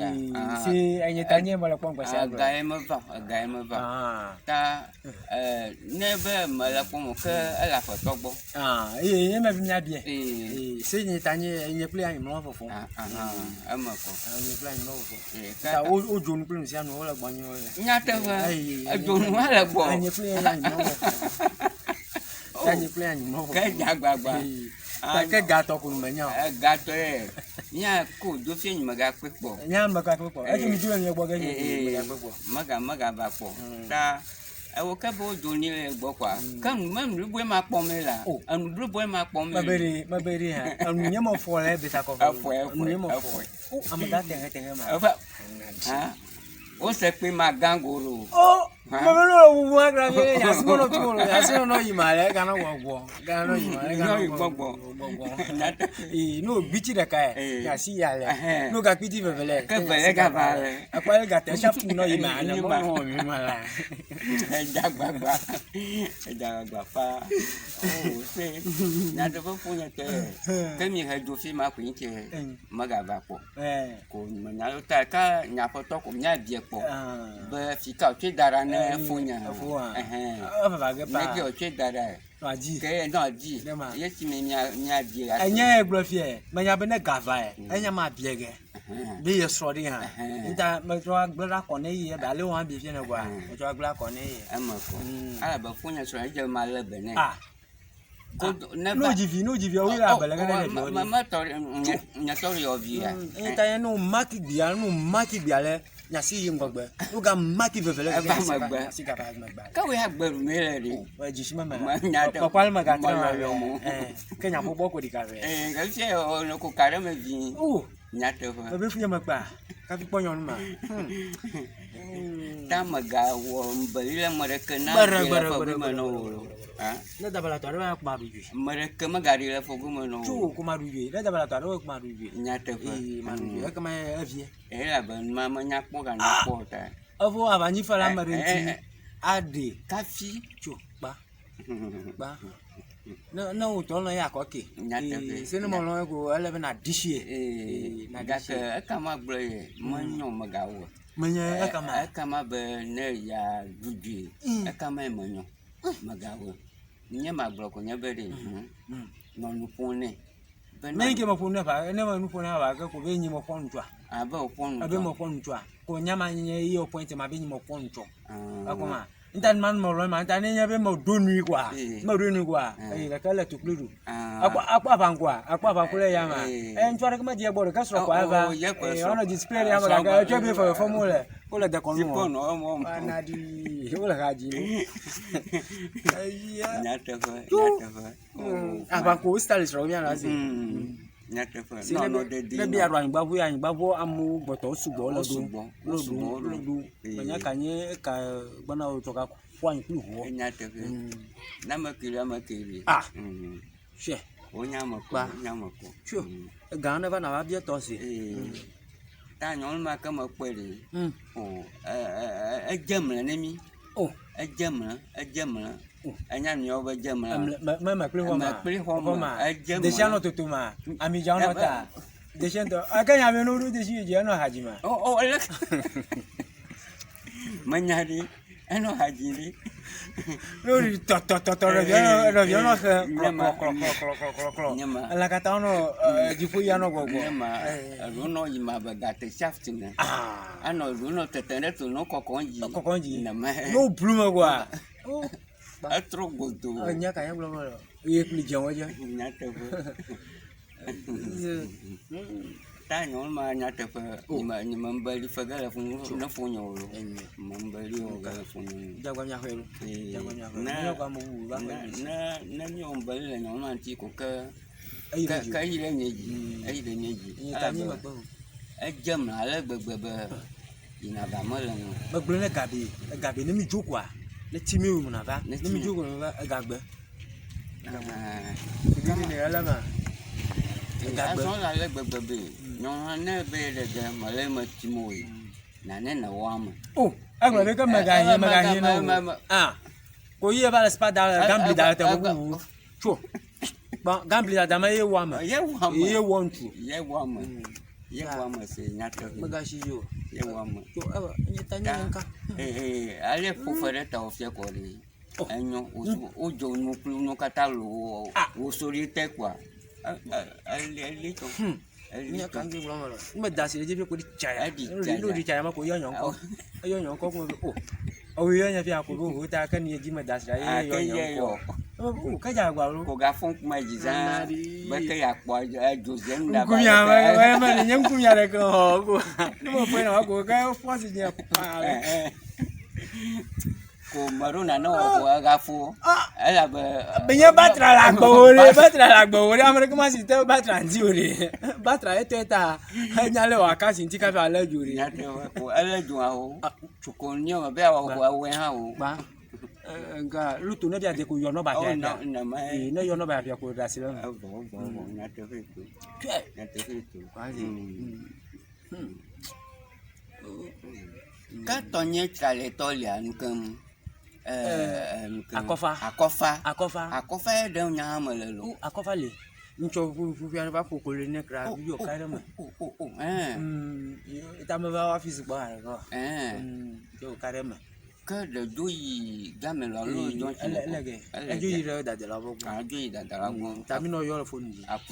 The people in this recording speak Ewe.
fia. Ee, se enye ta nye mele kpɔm gbe sia gbe. Ega ye meva, ega ye meva. Ah. Ta eh, ne be mele kpɔm o ke ele aƒetɔ gbɔ. Ah, eye nye me mia bia. Ee. Ee, se nye ta nye enye kple anyi mlɔ fɔfɔ. Ah, ah, eme kɔ. Enye kple anyi mlɔ fɔfɔ. Ee, ke Ta wo wo dzonu kple nu sia nu wole gbɔ nye wole. nyateƒe Ee, edzonu hã le gbɔ. Enye kple anyi mlɔ fɔfɔ. Oh, Enye kple anyi mlɔ fɔfɔ. Ke dzagbagba. Ee. Ta ke gatɔ ko menya o. Egatɔ ye. Mía ko do fie nyi megakpɔe kpɔ. Nya megakpɔe kpɔ. Eke mi dzo le mia gbɔ ge nyi Ee, megakpɔe kpɔ. Mega megava kpɔ. Ta ewo ke be wodzo ni le gbɔ kɔa. Ke nu me nu bliboe ma kpɔm la. Oh. Enu bliboe ma kpɔm Mebe ɖe mebe ɖe hã. Enu nye me fɔ le beta kɔfɛ. Efɔe, efɔe, Enu nye me fɔ. efɔe. O ame ga tehe tehe ma. Efa. Hã. Wose kpe ma gã goro. O Hã. mebe no wuwu agra mi yasi mo no tu mo yasi no no yi ma le ga no gbɔgbɔ. Ga no yi ma le ga No no yi gbɔgbɔ. Gbɔgbɔ. Nyateƒe. Ee no gbitsi ɖeka Ee. ye yasi ya le. Ɛhɛn. No ga kpitsi veve le. Ke vele gava le. Akpa le ga te shafu no yi ma le Yi mo ma. no yi ma la. Edzagbagba. Edzagbagba paa. O se. Nyateƒe ƒo nye tɔ ye. Ke mi he dzo fi ma koe ŋtsi megava kpɔ. Ɛɛ. Ko menya ɖo ta ka nye aƒetɔ ko míabia kpɔ Ah. be fi ka wòtsɔe da ɖa ne fonye. Efoa. Ɛhɛn. Evava ge Ne paa. ke wòtsɔe da ɖae. Wòadzi. Ke ye nɔ dzi. Ne ma. Ye si me mía míabia ya. Enye ye gblɔ fiɛ. Menya be ne gava yɛ, enya ma bia ge. Ɛhɛn. Be ye srɔ̃ ɖi hã. Ɛhɛn. Nta metsɔ agblẽ ɖe akɔ ne ye be ale wɔn abi fiɛ ne kɔa. Metsɔ agblẽ akɔ ne ye. Eme kɔ. Mm. Elabe fonye srɔ̃ edze ma lé be nɛ. Ah. Kodo ne No va. dzi vi, no dzi vi, wo ya bele ge ne ɖeviwo Me ɖi. me tɔ nye nye tɔ yɔ via. Eyi ta ye no maki gbia, no maki gbia le nyasi yi ŋgɔgbe. No ga maki veve le Eva megbe. Nyasi gava megbe. Ke wo ya gbe ɖu me le ɖi. Wɔ dzi si me me. Me nya te- Kpɔkpɔ ale me gatre ma. me yɔ mo. Ɛɛ, Ke nya kpɔkpɔ ko ɖika vɛ. Ee, ke fia yɔ ne ko ka ɖe me vi. O, Nyateƒe. mebe fi me kpa. Kafi kpɔ nyɔnu ma. Hmm. Ta megawɔ mbeli le ame ɖeke na Gbeɖe, ɖi le gbeɖe, ƒe gbeɖe, me gbeɖe, na gbeɖe, wo. Ah, Ne dabalatɔ aɖe va kpa ɖu dzoe. ame ɖeke megaɖi le ƒe me na Tso wo. ko ma ɖu dzoe. Ne dabalatɔ aɖe va kpa ɖu dzoe. Nyateƒe. Ee, ma ɖu dzoe. Ekema evie. Elabe nua menya kpɔ ganya kpɔ o ta. Evo avanyi fe le ame ɖe Eh, ŋuti. eh, eh. Aɖe Kafi. tso kpa kpa. Ne ne wò tɔ lɔ ya kɔ ke. Nyateƒe. Ee, se ne me lɔ ko ele be na ɖi sie. Ee, na ɖi gake sie. ekama gblɔ ye menyo megawɔ. Menye ekama. Ekama be ne ya ɖu dzoe. Mm. Ekama ye menyo megawɔ. Nye magblɔ ko nye be ɖe Mm. nɔ nu ƒom nɛ. Be Ne ke me ƒo nu va, ne me nu ƒo na va ke ko be nyi me ƒo nu tsoa. abe wòƒo nu Ebe tsoa. me ƒo nu tsoa. Ko nya ma nye ye o point ma be nyi me ƒo nu tso. Ah. Ekɔma. Nta ma me lɔ ma nta ne nye be me ɖo nui koa. Eh. Me ɖo nui koa. Eh. Eye gake le tukli ɖu. Ah. Akpɔ akpɔ avankoa, akpɔ avanko le ya ma. Eh. Eh ŋutsu aɖeke medie gbɔ ɖeka srɔ̃ Oh, kɔa oh, eva. ye kɔe Eh srɔ̃. wonɔ display ɖe ya me Srɔ̃ gake kɔa. etsɔ be fefe fem wole. Wole dekɔnu Dzikpɔ wɔm. nɔ eme wɔm. Ana ɖi wole ha dzi. Eya. Nyateƒe, Tso. nyateƒe. Oh, Avanko style srɔ̃ mía la zi. Nyateƒe. Si Nɔ ne nɔ be dedie ne nɔ. be aɖo anyigba ʋu ya anyigba ʋu amewo gbɔtɔ sugbɔ wole Wo ɖo. sugbɔ, wo Wole sugbɔ, ɖo, wo wole ɖo. ɖo. Ee. Menya ka nye eka gbɔna wo tsɔ ga ƒu anyi kple ʋuɔ. Nyateƒe. Mm. Ne ame kiri ame kiri. Ah. Mm. Fiɛ. Wonya ame ko, Kpa. wonya ame ko. Tso. Mm. Ega ne va na va bia tɔ si. Ee. Ta nyɔnu ma ke me kpɔe ɖe. Mm. O, e e e edze mle ne mi. O. Edze mle, edze mle. O. Enya miawo be dze mle. Emle me me me kple xɔ ma. Me kple xɔ ma. Edze mle. Desia nɔ toto ma. Amidza nɔ ta. Desia ŋutɔ. Ake nya be no ɖo desi dzi enɔ ha dzi ma. O o ele. Menya ɖi. Enɔ ha dzi ɖi. No ɖi tɔ tɔ tɔ tɔ ɖevia nɔ ɖevia nɔ xe Nye ma. klɔ klɔ klɔ klɔ klɔ klɔ. Nye ma. Elã katã nɔ dziƒo ya nɔ gbɔgbɔ. Nye ma. Eɖo nɔ yi ma be gate shaft ne. Ah. Anɔ eɖo nɔ tete ɖe to nɔ kɔkɔ dzi. Kɔkɔ dzi. Neme. No blu me koa. O. Etrɔ godo. Enya ka nye gblɔ me le. Ye kpli dze wɔ dze. Nyateƒe. Ta nyɔnu ma nyateƒe nye nye me be li fe ge le funu ne fonye o lo. Me be li o ge le funu. Dzagba mia xɔe lo. Ee, Dzagba mia xɔe. ne Ne kɔ ame bubu va ne xɔe. ne ne míwɔ be li le nyɔnu ma ŋuti ko ke Eyi ke ɖe dzi. ke eyi ɖe nye dzi eyi ɖe nye dzi. Nye ta nyi Elabe me kpe o. edze mle ale gbegbe be yina va mele ŋu. Megblɔ ne gabe egabe ne mi dzo koa ne ti mi wò na va Ne ne ti mi mi. dzo ko va egagbe. Ɛɛ, Gidi ne ele ma. Egagbe. Azɔ le ale gbegbe be nyɔnua ne be ɖe ge mele eme tim o yi nane newɔ ame. O egblɔ be ke megahi megahi ne o. Ah. Ko yi eva le spa da le gambli da le teƒe bubu. Tso. Gbɔn gambli dada me ye wɔ ame. Ye wɔ ame. Ye wɔ ŋutsu. Ye wɔ ame. Ye Ya. wɔ ame se nyateƒe. Megasi dzi o. Ye wɔ ame. To ebe nye ta nye Ta. nka. Ee, ale ƒo fe ɖe tawò fia kɔ ɖe. Oh. Enyo, wodzo nu kple nu katã lo Ah. wo sori te kɔa. Eli tɔ. Eli Nye tɔ. kan gblɔ me le. Ne me da asi ɖe dzi fi ko ɖi tsaya. Eɖi Ne tsaya. ɖi tsaya ma ko yɔ nyɔ ŋkɔ. Eyɔ nyɔ ŋkɔ ko me be o. Owo yɔ nye fia ko be o ta ke ni dzi me da asi ɖe Ah, ye ke yɔ nyɔ ye ŋkɔ. yɔ. O ke dza gba lo. Ko gafɔn kuma dzi zã Nari. be ke yakpɔ edzo ze nu ɖe Ŋkumia me me me nye ŋkumia ɖe ke hɔ ko. Ne me ƒe na ko ke fɔ si nye pa le. Ko meɖo nane wɔ ko egafo. Elabe Benye batra le agbɔwò ɖe, batra le agbɔwò ɖe, ame ɖeke ma si te batra ŋuti o ɖe. Batra etɔe ta enya le wɔ akasi ŋuti kafi alé dzo ɖe. Nyateƒe ko ele dzoa o. Ah, tso. Ko nye me be awɔ ko awɔe hã o. Gba. Nga luto ne bia de ko yɔ nɔba Oh, fia. no, no, ma. Ee, ne yɔ nɔba fia ko ɖe asi le eme. Evɔ, evɔ, evɔ, nyateƒe to. Tsɔe. Nyateƒe to. Quasi. Ke tɔnye tsraletɔ lia nu keŋ. Nu keŋ. Akɔfa. Akɔfa. Akɔfa. Akɔfa ye ɖem nya me le lo. O, akɔfa le. Ŋtsɔ ƒuƒu aɖe va ƒo kolo ne kra video ka ɖe me. O, o, o, ɛn. Ta me va office gbɔ haɖe kɔ. Ɛn. Yɔ ka ɖe me. Ke ɖe dzo yi game lɔ alo Ee, dzɔ tsi ele le ele kɔ? ge. Ele Edzo yi ge. ɖe dadalawo gbɔ. Ah, dzo yi dadalawo gbɔ. Ta mi nɔ yɔ le foni dzi. Aku.